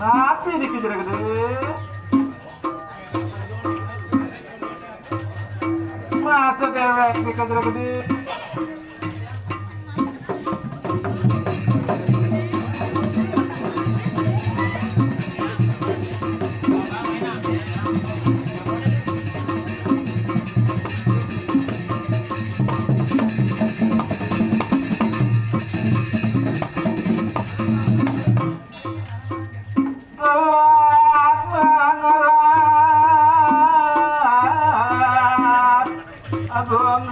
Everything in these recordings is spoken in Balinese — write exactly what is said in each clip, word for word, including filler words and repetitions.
Tapi niki Jero Gedé. Masa déwék niki Jero Gedé. Telah mengelak abang.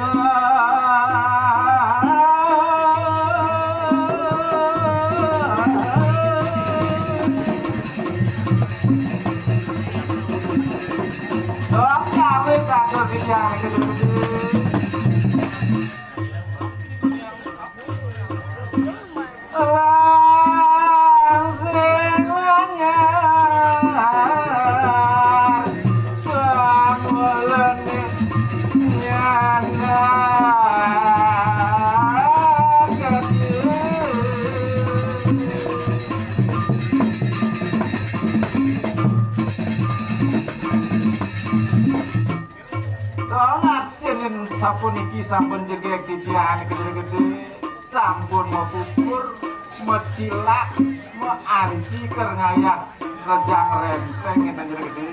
Dong kawin satu bidang gedé-gedé. Langsing lanyar pamulane nyandang gedé. Dong aksinin sapuniki sampun jegég titiang gedé-gedé, sampun mapupur, macilak, maanci ker ngayah rejang renteng ngénten gedé-gedé.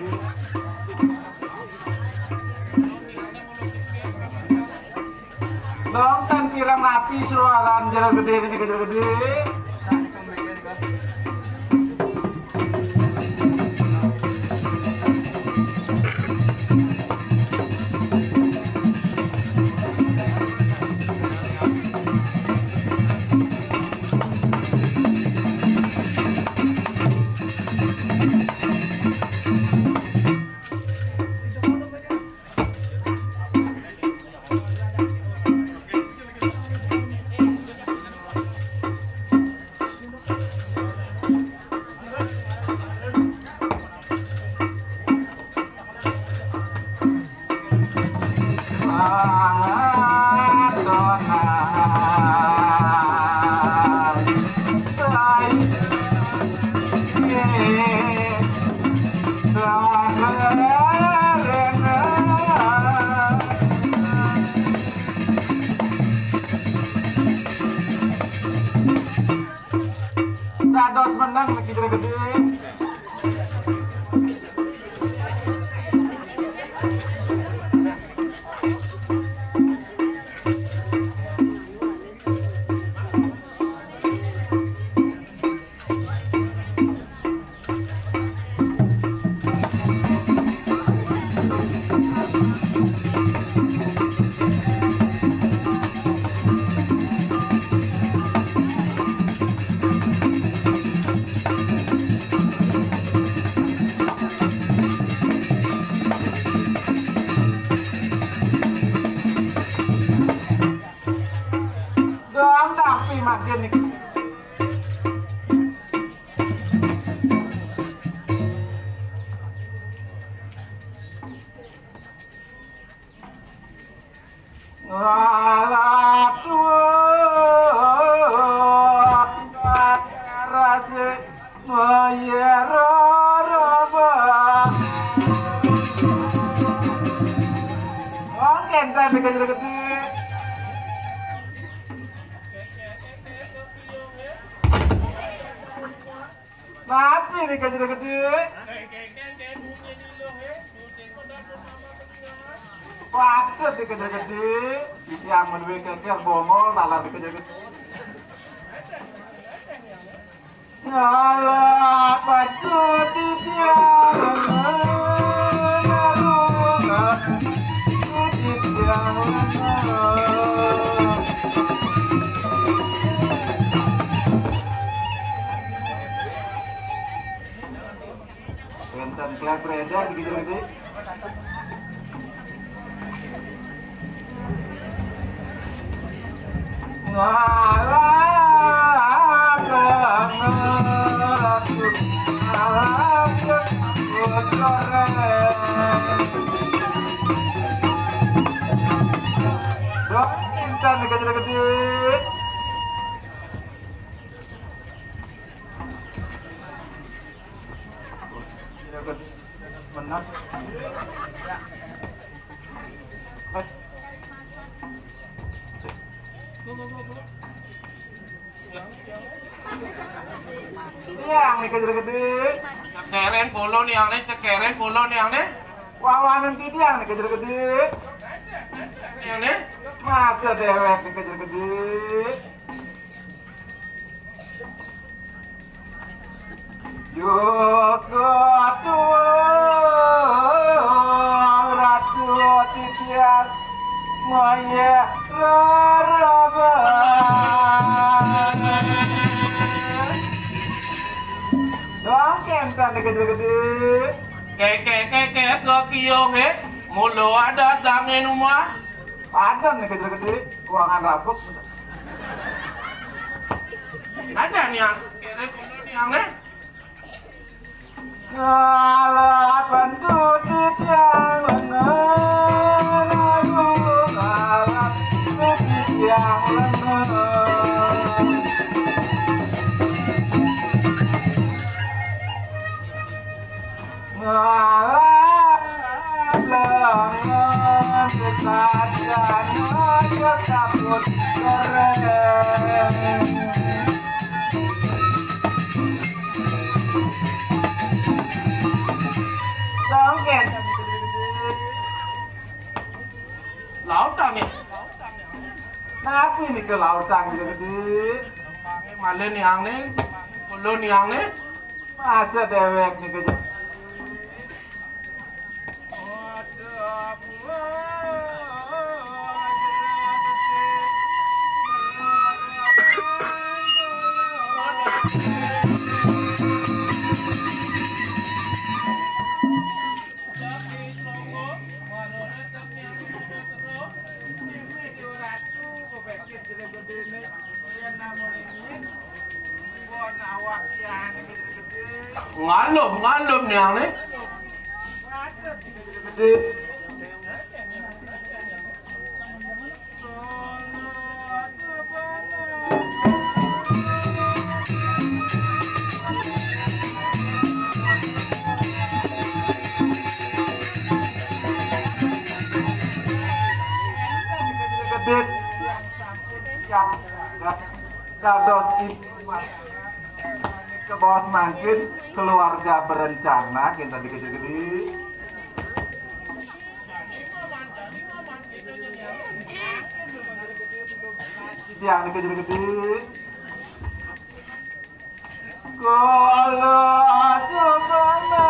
Dong tan kirang napi suaran Jero Gedé niki gedé-gedé. Dados menang niki gedé-gedé. Dong tapi makin niki. Ngalatu rasi mayara raba. Wong kénten gedé-gedé. Mati niki gedé-gedé. Patut niki gedé-gedé. Yang menuhi keker bongol malah niki gedé-gedé. Ngalah patut titiang. Wénten klep réda gitu nanti. Ngalah, ngalah, ngalah, ngalah, ngalah. Dok, insan gedé-gedé. Bener. Eh. Tiang niki Kejero Gede. Cekeren polo niangne, cekeren polo niangne. Wawanen tiang niki Kejero Gede. Niangne. Masa dewek niki Kejero Gede. Yo ketua Ratu Titian Maya Raraban. Dongkeng kan gede-gede. Keke keke ke kiyo he. Mulo ada sangin rumah. Padan nih gede-gede. Kuangan rabuk. Ada niang, kere polo niangne. Ngalapan tuti tiang lengen, aduh, ngalapan tuti tiang lengen. Ngalapan lengen, kesadaran, ayo takut keren. Dongkeng. Lautang ya. Napi niki lautang gede-gede? Male niangne, polo niangne. Masa dewek niki gede. Ngalum, ngalum niangne. Gedit. Ya, ya. Dados ibu ke bawah mangkin keluarga berencana kita dikit-dikit. Tiang dikit-dikit. Kala asabana.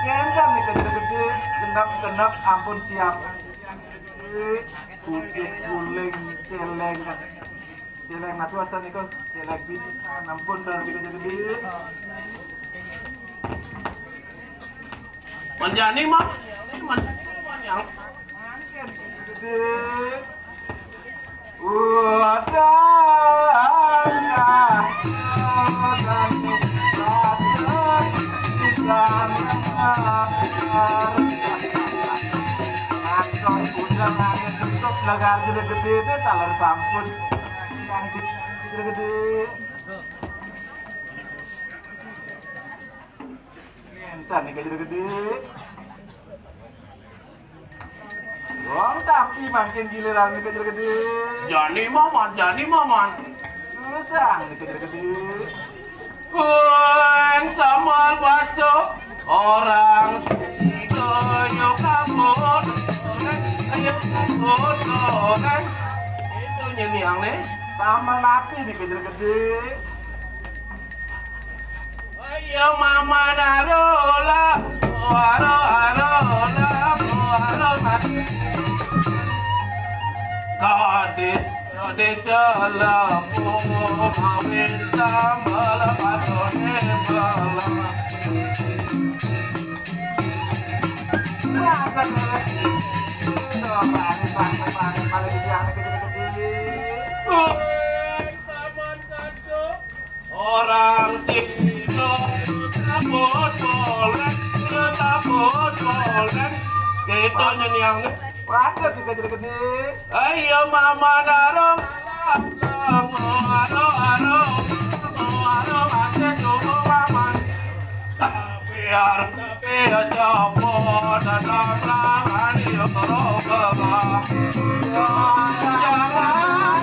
Gendang nih gede-gede, genep-genep, ampun siap. Pucuk, guling, celeng. Celeng natu asa niku, celeng pisan, ampun, dah gede-gede. Manjani mah, manjani mah yang gede. Udah, udah, udah, udah, gede-gede, taler sampun. Yang gede-gede. Enten nih gede-gede. Wong tapi mangkin giliran nih gede-gede. Jani maman, jani maman. Usang nih gede-gede. Weng samal baso orang sido yo kabur. Ayo kabur. Itu nyeniang nih. Sama napi nih gede-gede. Ayo mama narola, aro aro la, aro aro. Kade kade cala, mawin sambal atone bala. Orang situ cabut boleh. Tapos, boleh. Gitu, nyeniang nih. Waduh, tiga jadi gede. Ayo, mama narong. Aro, aro, aro, aro, mama. Biar, biar copot, datang, datang, ayo, terus, jangan, jangan.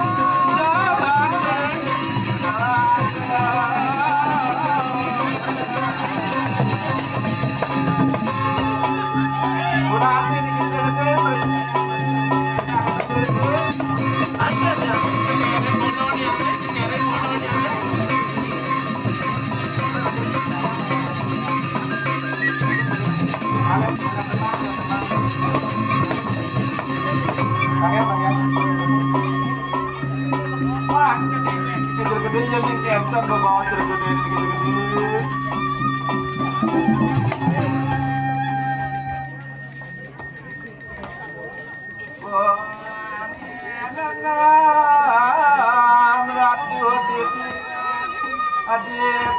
Wah, cerita gede ya nih, cancer gua bawa cerita gede, cerita gede. Wah, enam ratus ribu. Adik.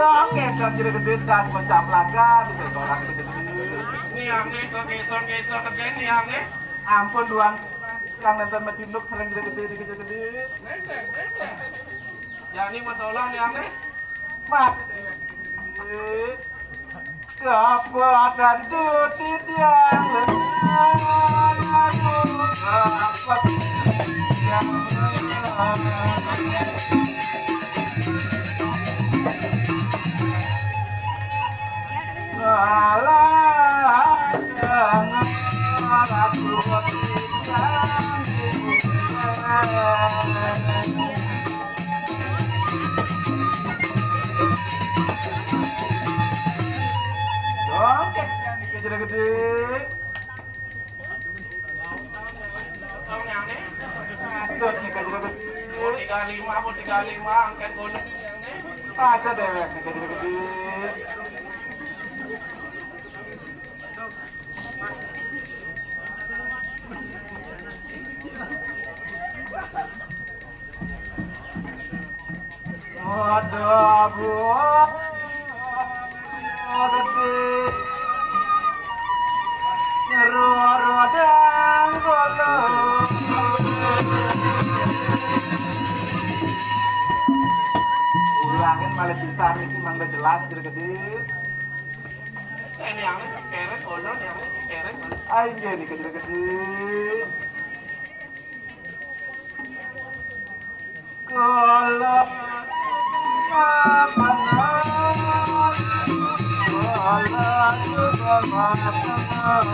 Oke, cerita gede, tas pecah pelaga, gitu, orang gede-gede. Nih, yang nih, kok gesor-gesor kerjain nih, yang nih. Ampun, doang. Yang nonton Macinduk sering gede-gede, gede-gede. Jadi masalah nih, yang nih. Mat. Kabupaten Tuti tiang. Oke, gede-gede. Tiga lima, mau tiga lima, angkat golok ini, yang nih. Masa dewek, gede-gede. Ada buah gede. Rodang bolong. Ulangin malih pisan, iki mang udah jelas, gede. Ini yang ini keren, bolong yang ini keren. Ayo, ini gede-gede. Kala panas, kala panas.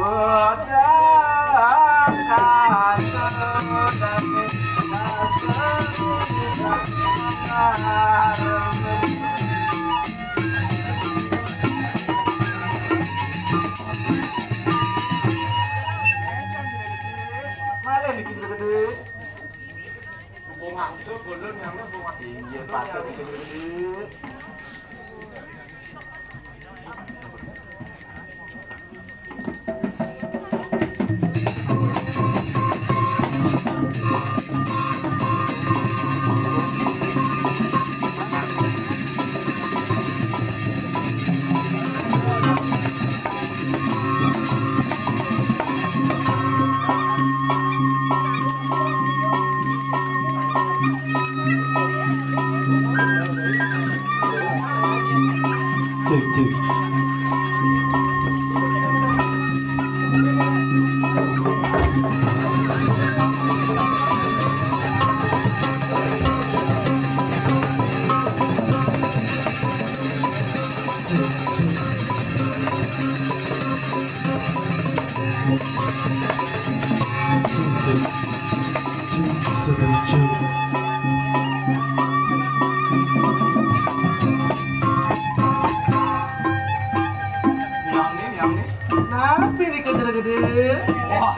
Godang kasut dan kasut. Malih niki gede. Bunga angsul, gulun yang bunga. Iya, patut niki gede. Cek, cek. Yang nih, yang nih. Kenapa ini gede-gede? Wah.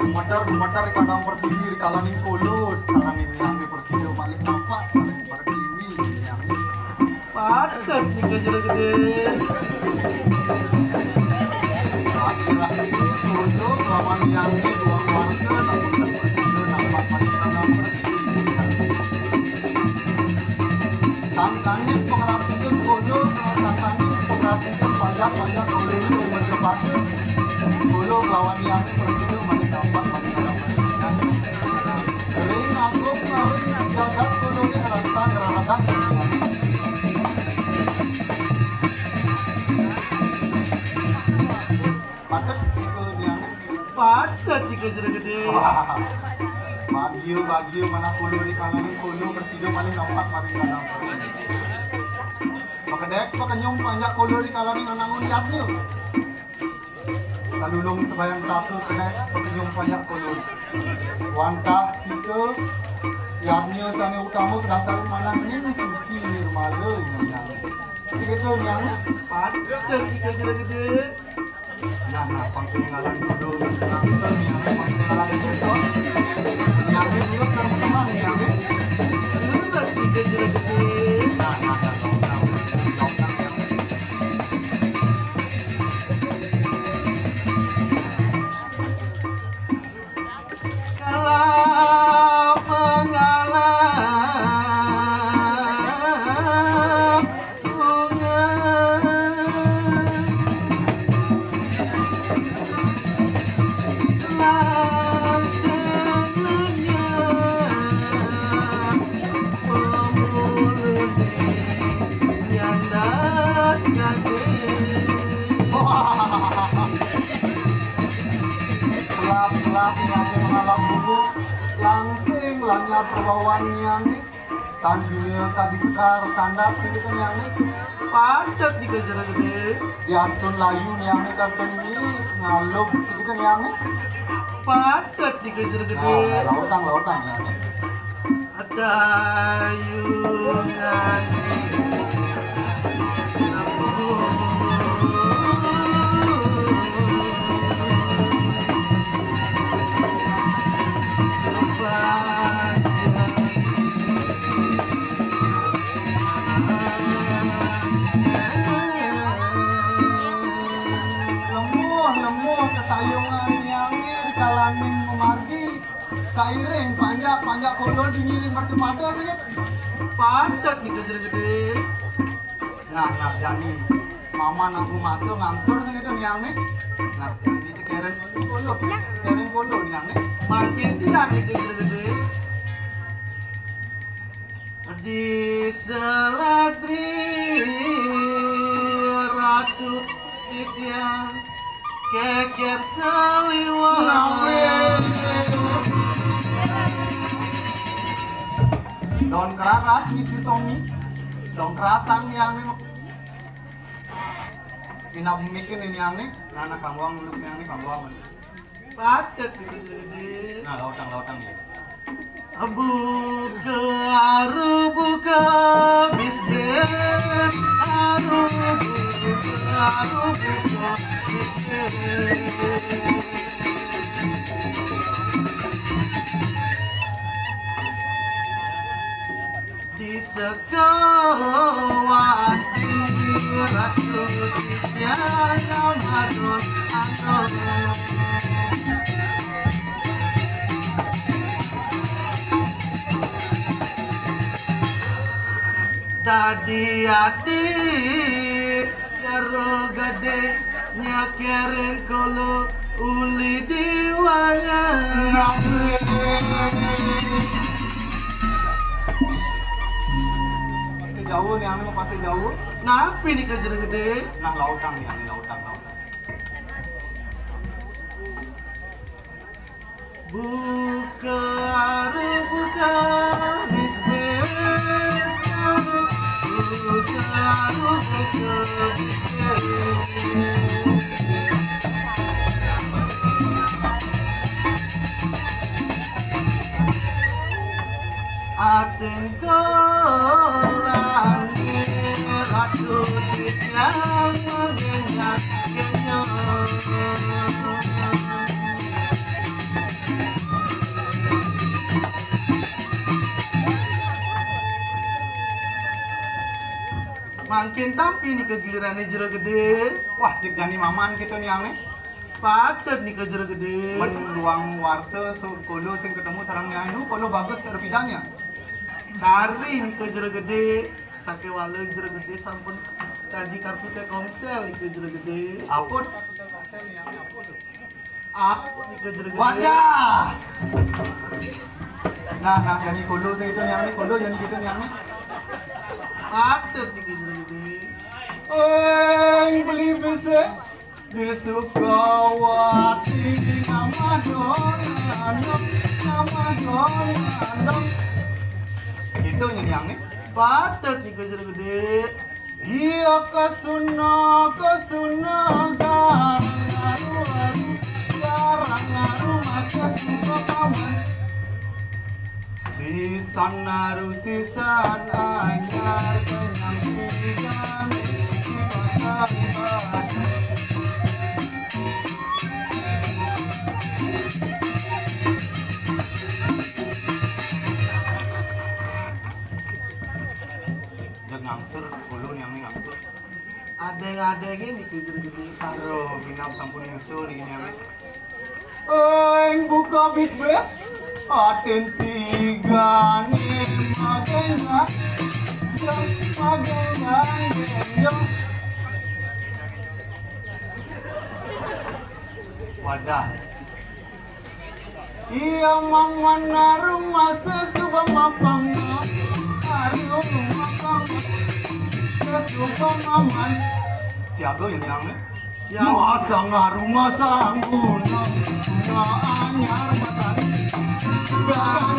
Gemeter, gemeter di kandang pertiwi, di kalaning kulus, sareng ini yang persido malih nampak, paling pertiwi, yang ini. Adat nika Jero Gedé. Akhir-akhir itu Kolo nglawan Nyangé dua kuarsa sampun berhasil nampak paling kanam. Sangkaning pangrastiti Kolo, sangkaning pangrastiti pajak-pajak Kolo ini umur kepadu. Kolo nglawan Nyangé berhasil paling nampak paling kanam. Ring agung ring jagat Kolo ini ngrasa ngrasa. Patut nika Nyang. Patut nika Jero Gedé. Wah. Bagia, bagia manah Kolo ri kalaning Kolo prasida paling nampak paling kanam. Pakedék, pakenyum panjak Kolo ri kalaning anangun yadnya. Salulung sabayantaka kedék pakenyum panjak Kolo. Wantah tika yadnya sané utama kadasar manah ning suci nirmala, Nyang. Sing kéto, Nyang. Patut nika Jero Gedé. Nah, nah, pang sing ngaran kudu langsung, Nyang, pang sing ngaran besok. Nyang, ini dulu sekarang teman, Nyang, ya. Lurus nika Jero Gedé. Nah, nah, nah, nah, nah, nah, nah, nah. Kala mangalap bunga, lan senengnya pemulune nyandak gadé. Kelap-kelap Nyangé mangalap bunga, langsing lanyar prabawan Nyangé. Tan dunia kadi sekar sandat sing kéto, Nyangé. Patut nika Jero Gedé. Diastun layu Nyangé kantun ni ngalub sing kéto, Nyangé. Patut nika Jero Gedé. Nah, lautang, lautang, Nyangé. Adayungan. Lemuh, lemuh ketayungan Nyangé ri kalaning mamargi. Kairing panjak, panjak Kolo di ngiring mercapada sing kéto. Patut nika Jero Gedé. Nah, nah, jani. Mama nangku masa ngangsur sing kéto, Nyang, né. Nah, jani cekérin Kolo. Cekérin Kolo, Nyang, né. Mangkin tiang nika Jero Gedé. Di seladri Ratu Titiang keker saliwat. Nawi. Daun keraras ngisi songi. Daun kerasang Nyang né. Minab mikin ini Nyang né. Nah, nah, kanggoang duduk Nyang né, kanggoang. Patut nika Jero Gedé. Nah, lautang, lautang ya. Buka, aru buka, bis, bis. Aru buka, aru buka, bis, bis. Di sekawati ratu tiada madon anom. Dadi adi Jero Gedé nyekérin Kolo uli di wangan. Pasih jauh nih, anu pasih jauh. Napi nika Jero Gedé? Nah, lautang nih, anu lautang, lautang. Buka, aru buka, bis, bis, aru buka, aru buka, bis, bis. Atin korani ratu titiang mengenyang kenyang. Mangkin tampi nika gilirane Jero Gede. Wah, cek jani maman kita niang nih. Patut nika Jero Gede. Men duang warsa su-, kolo sing ketemu sareng niang nu, kolo bagus cara pidannya. Kari nika Jero Gede, sakewala Jero Gede sampun kadi kartu Telkomsel nika Jero Gede. Ampun. Ampun nika Jero Gede. Wadah. Nah, nah, yang ini kolo sing itu, yang ini kolo, yang ini itu, yang ini. Patut nika Jero Gede. Eng beli bese. Di Sukawati nama dona, nama dona. Itu nyanyi yang nih. Patut nih Jero Gede. Iya kesuna, kesuna garang aru-aru, garang aru masih suka paman. Sisan aru sisan anyar kenyang sigan di pasar baru. Jek ngangsur, ulun yang ngangsur. Adeng-adenge nih Jero Gede. Aduh, ginap sampun nyusul nih ini ame. Eng buka bis-bis. Aten sigane magena. Jeng magena jeng. Wadah. Iya maman aru masa suba mapang. Aru mapang. Sesuba maman. Siaga yang yang nih? Siap. Masa ngaru masa guna. Guna anyar matan. Guna